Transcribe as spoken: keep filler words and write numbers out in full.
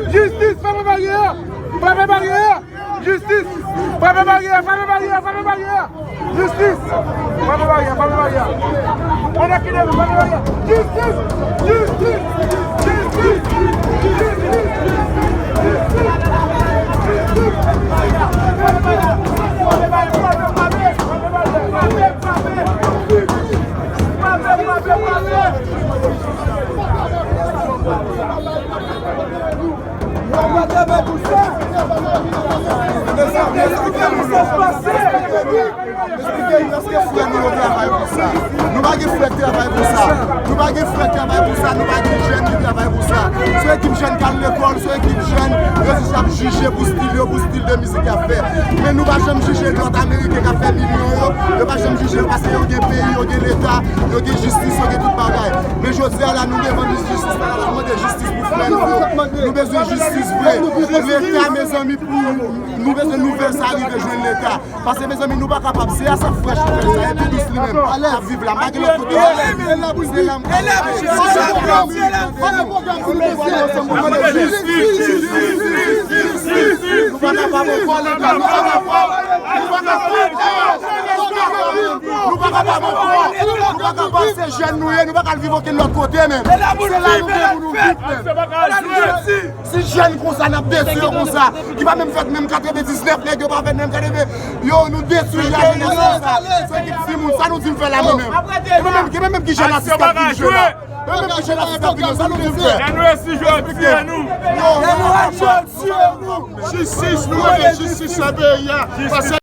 Jistis, frape baryè a! Frape baryè a! Jistis! Frape baryè a! Frape baryè a! Frape baryè a! Jistis! Frape baryè a! Frape baryè a! Frape baryè a! Jistis! Jistis! Jistis! Jistis! Jistis! Jistis! Frape baryè a! Frape baryè a! Frape baryè a! Frape baryè a! Frape baryè a! Frape baryè a! Mezanmi, èske frè nou yo travay pou sa? Nou pa gen frè k travay pou sa. Nou pa gen frè k travay pou sa. Nou pa gen jèn ki travay pou sa. Se ekip jèn k al lekòl, se ekip jèn yo jis ap jije pou stil yo, pou stil de mizik y ap fè. Men nou pa janm jije lòt Ameriken k ap fè milyon yo. Yo pa janm jije yo paske yo gen peyi, yo gen leta, yo gen jistis, yo gen tout bagay. Men jodi a la, nou devan minis jistis la, n ap mande jistis pou frè nou yo. Nou bezwen jistis vre. Leta, mezanmi, pou nou bezwen nouvèl sa rive jwenn leta. Paske, mezanmi, nou pa kapab. Se Asaph Fresh ki fè sa, e pi dous li menm k ap viv la, m pa gen lòt kote. Nou pa kapab ankò, leta, nou pa kapab. Nou pa kapab ankò. Nou pa kapab ankò. Nou pa kapab, se jèn nou ye, nou pa ka al viv okenn lòt kote menm. Se la nou gen pou nou viv menm. Si jèn konsa n ap detwi yo konsa, ki pa menm fèt menm katrevendiznèf, nèg yo pa fèt menm katreven, yo, nou detwi lajenès konsa. Se ki timoun, sa nou di m fè la mwen menm? E mwen menm, ki mwen menm ki jèn atis k ap vin jwe la? Mwen menm ki jèn atis k ap vin jwe, sa nou di m fè? Lè nou resi jodi a nou. Yo, lè nou resi jodi a nou. Jistis, nou rele jistis nan peyi a. Paske